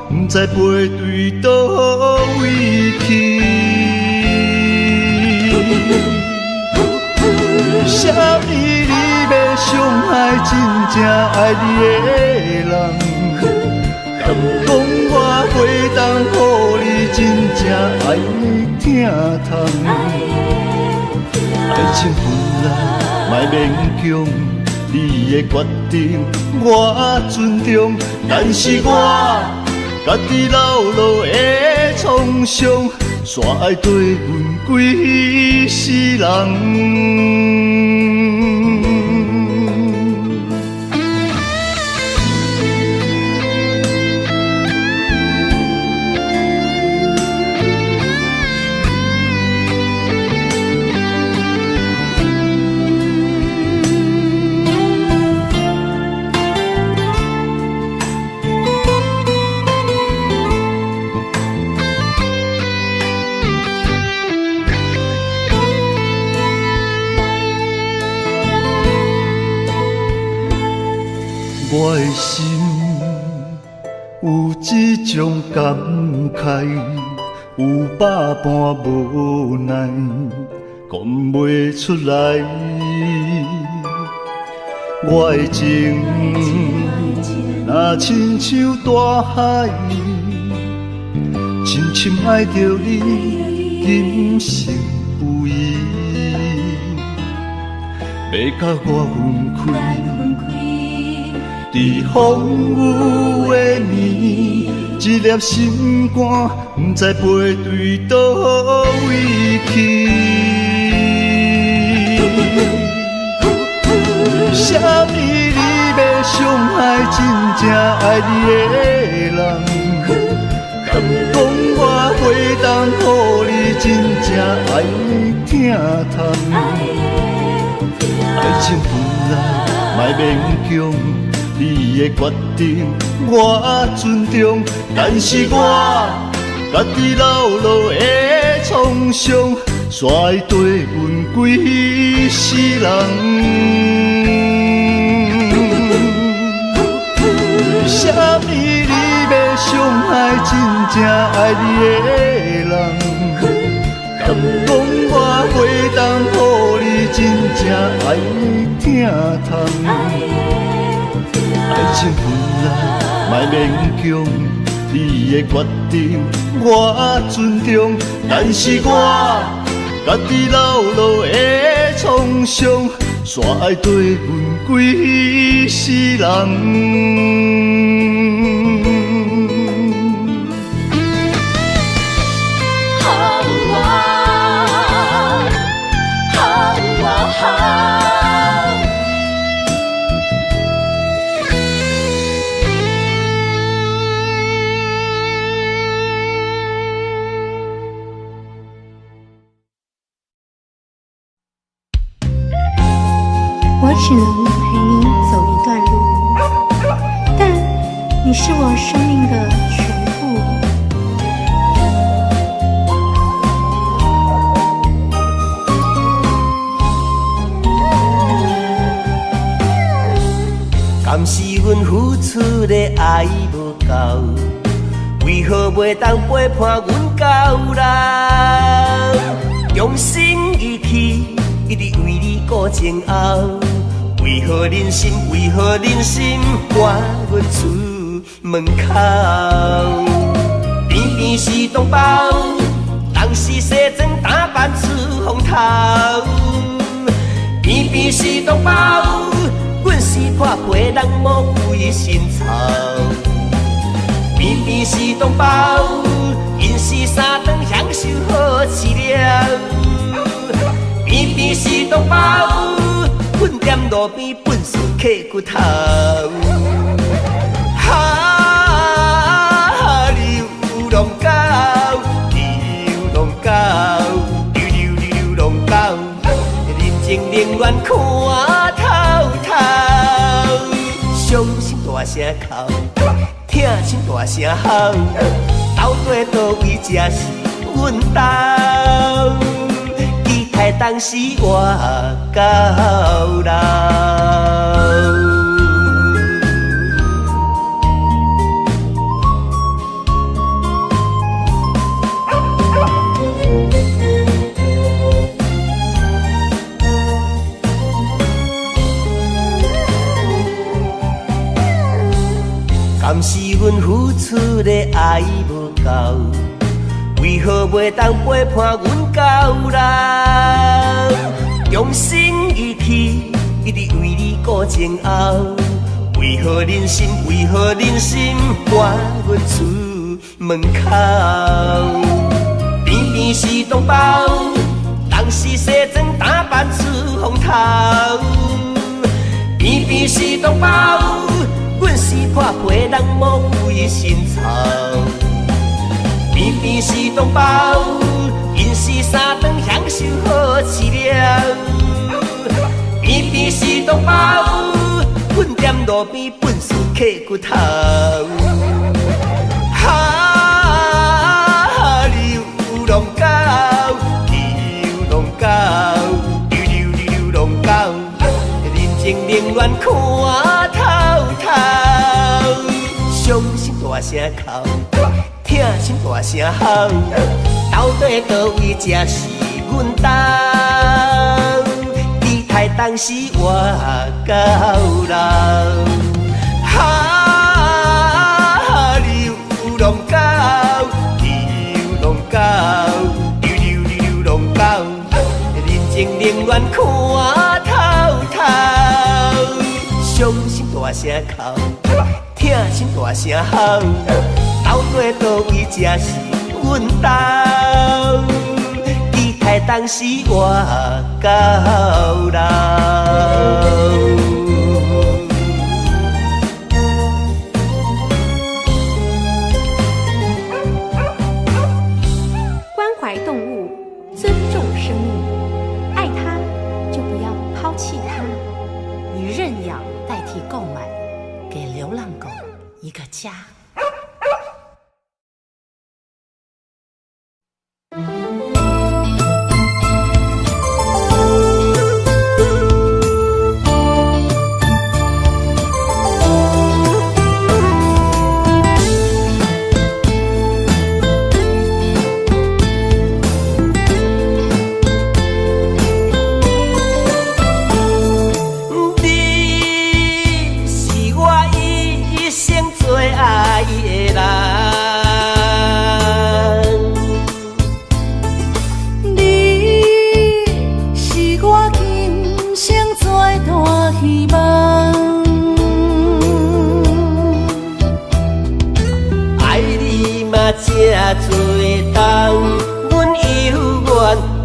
[SPEAKER 7] 不知飞对佗位去。啥物你欲伤害真正爱你的人？敢讲我袂当予你真正爱的疼痛？爱情本来莫勉强。你的决定我尊重，但是我家己流落的创伤，煞爱缀阮规世人。我的心有这种感慨，有百般无奈，讲袂出来。我的情若亲像大海，深深爱著你，今生不移，欲佮我分开。伫风雨的暝，一粒心肝，不知飞对佗位去。啥物你欲伤害真正爱你的人？敢讲我袂当予你真正爱的疼痛？爱情本来莫勉强。你的决定我尊重，但是我家己流落的创伤，煞会缀阮规世人。啥物你欲伤害真正愛你的人？敢講我袂當予你真正愛的疼痛？愛情本來莫勉強，你的決定我尊重，但是我家己流落的創傷，煞愛綴阮規世人。
[SPEAKER 8] 我只能陪你走一段路，但你是我生命的全部。
[SPEAKER 4] 敢是阮付出的愛無夠，為何袂當陪伴阮到老？用心義氣，一直為你顧前後。為何忍心？為何忍心趕阮出門口？偏偏是同胞，人是西裝打扮出風頭。偏偏是同胞，阮是破皮人無規身臭。偏偏是同胞，𪜶是三頓享受好飼料。偏偏是同胞，阮踮路邊糞埽揢骨頭。哈，流浪狗，流浪狗，流流流流浪狗，人情冷暖看透透，傷心大聲哭，疼心大聲吼，到底佗位才是阮兜？台東是活到老。敢是阮付出的愛無夠？為何袂當陪伴阮到老？用心義氣，一直為你顧前後。為何忍心？為何忍心趕阮出門口？偏偏是同胞，人是西裝打扮出風頭。偏偏是同胞，阮是破皮人無規身臭。偏偏是同胞，𪜶是三頓享受好飼料。偏偏是同胞，阮踮路邊糞埽揢骨頭。哈，流浪狗，流浪狗，流流流浪狗，人情冷暖看透透，傷心大聲哭。疼心大聲吼，到底佗位才是阮兜？伫台東是活到老。哈，流浪狗，流浪狗，流流流浪狗，人情冷暖看透透，傷心大聲哭，疼心大聲吼。到底佗位才是阮兜？伫台東是活到老。
[SPEAKER 8] 關懷動物，尊重生命，愛它就不要拋棄它。
[SPEAKER 9] 以認養代替購買，給流浪狗一個家。
[SPEAKER 4] 最爱的人。
[SPEAKER 2] 你是我今生最大希望。
[SPEAKER 4] 爱你嘛这多冬，阮犹原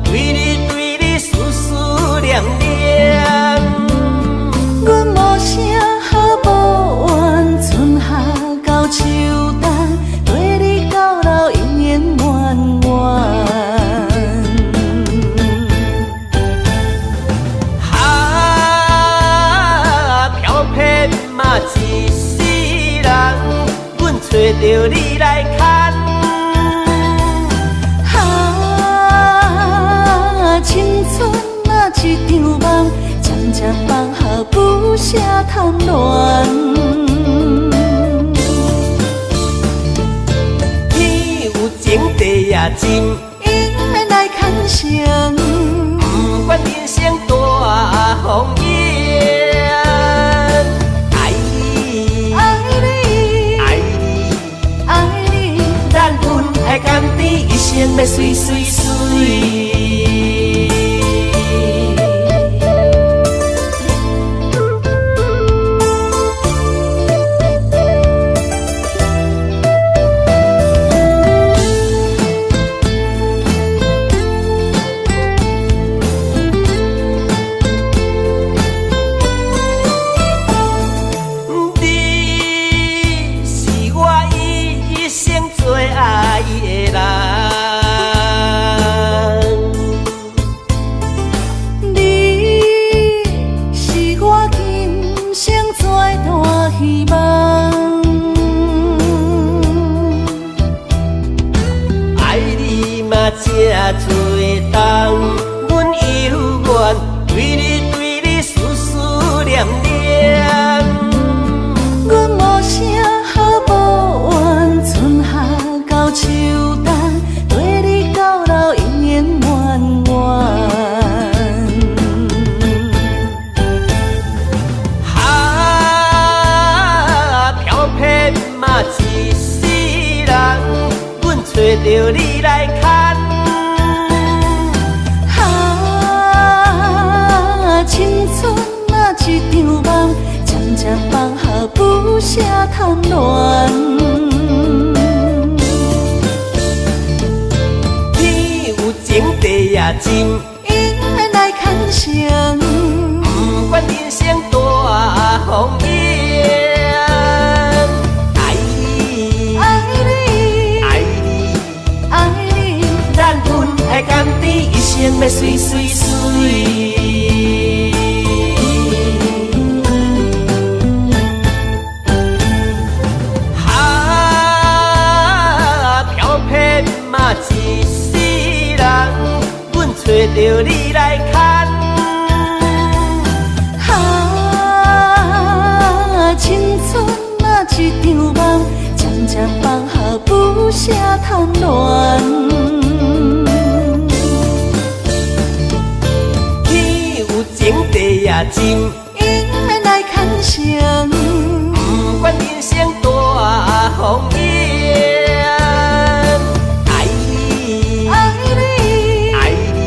[SPEAKER 4] 对你对你思思念念。
[SPEAKER 2] 阮无啥好抱怨，春夏到秋冬，跟你到老永永远远。
[SPEAKER 4] 哈，飘撇嘛一世人，阮揣著你来牵。
[SPEAKER 2] 哈，青春啊一场梦，渐渐放下不舍贪恋。
[SPEAKER 4] 天有情地也深，
[SPEAKER 2] 永免来牵绳。
[SPEAKER 4] 不管人生大风涌。爱你，
[SPEAKER 2] 爱你，
[SPEAKER 4] 爱你，
[SPEAKER 2] 爱你，
[SPEAKER 4] 咱恩爱甘甜，一生欲媠媠媠。你是我一生最爱的人。
[SPEAKER 2] 你是我今生最大希望。
[SPEAKER 4] 爱你嘛这多冬，阮犹原对你对你思思念念。
[SPEAKER 2] 阮无啥好抱怨，春夏到秋冬，跟你到老永永远远。
[SPEAKER 4] 哈，飘撇嘛一世人，阮揣著你来牵。
[SPEAKER 2] 哈，青春啊一场梦，渐渐放下不舍贪恋。
[SPEAKER 4] 天有情地也深，
[SPEAKER 2] 永免来牵绳。
[SPEAKER 4] 不管人生大风涌。爱你，
[SPEAKER 2] 爱你，
[SPEAKER 4] 爱你，
[SPEAKER 2] 爱你，
[SPEAKER 4] 咱恩爱甘甜，一生欲媠媠媠。哈，飘撇嘛一世人，阮揣著你来牵。
[SPEAKER 2] 哈，青春啊一场梦，渐渐放下不舍贪恋。
[SPEAKER 4] 天有情地也深，
[SPEAKER 2] 永免来牵绳。
[SPEAKER 4] 不管人生大风涌。爱你，
[SPEAKER 2] 爱你，
[SPEAKER 4] 爱你，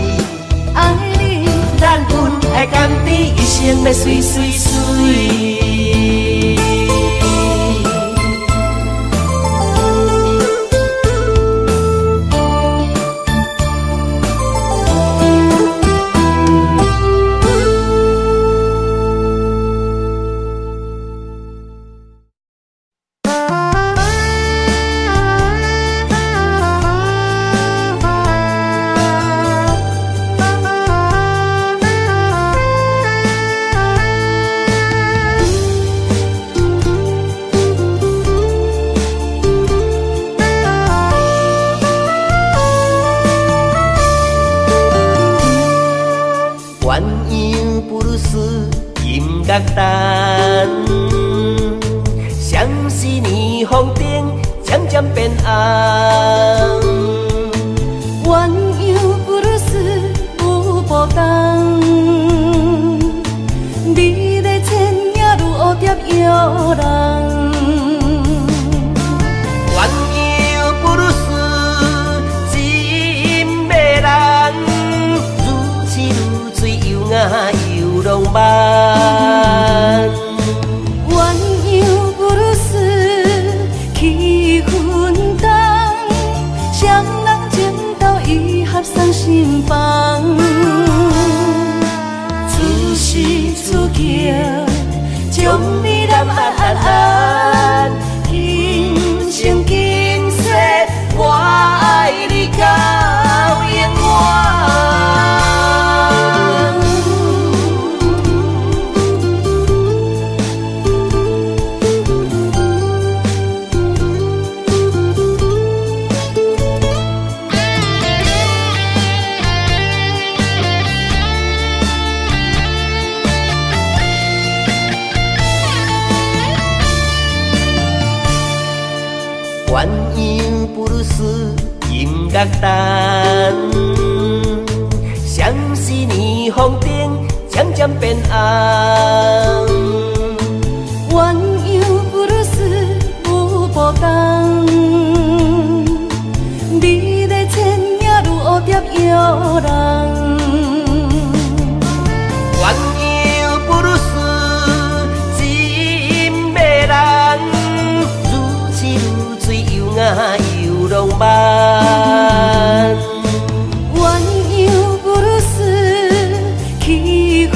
[SPEAKER 2] 爱你，
[SPEAKER 4] 咱恩爱甘甜，一生欲媠媠媠。鸳鸯不如丝音乐弹，相思霓虹灯渐渐变暗。
[SPEAKER 2] 鸳鸯不如丝舞步动，美丽倩影如蝴蝶摇人。
[SPEAKER 4] 鸳鸯布鲁斯音乐单，双是霓虹灯渐渐变暗。
[SPEAKER 2] 鸳鸯布鲁斯舞步动，美丽倩影如蝴蝶摇人。
[SPEAKER 4] 鸳鸯布鲁斯真迷人，如痴如醉又雅又浪漫。
[SPEAKER 2] 鸳鸯布鲁斯气氛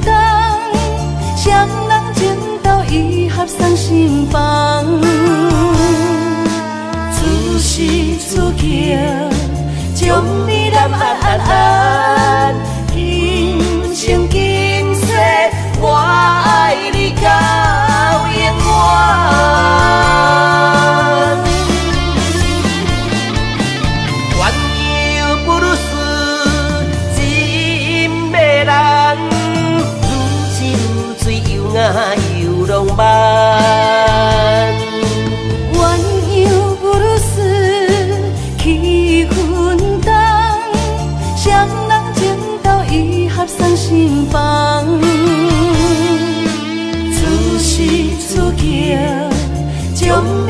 [SPEAKER 2] 重，双人情投意合送心房。此時此刻，將你攬按按按，今生今世我愛你到永遠。
[SPEAKER 4] 鸳鸯布魯斯真迷人，如痴如醉又雅又浪漫。
[SPEAKER 2] 鸳鸯布魯斯氣氛重，雙人情投意合送心房。此時此刻，將你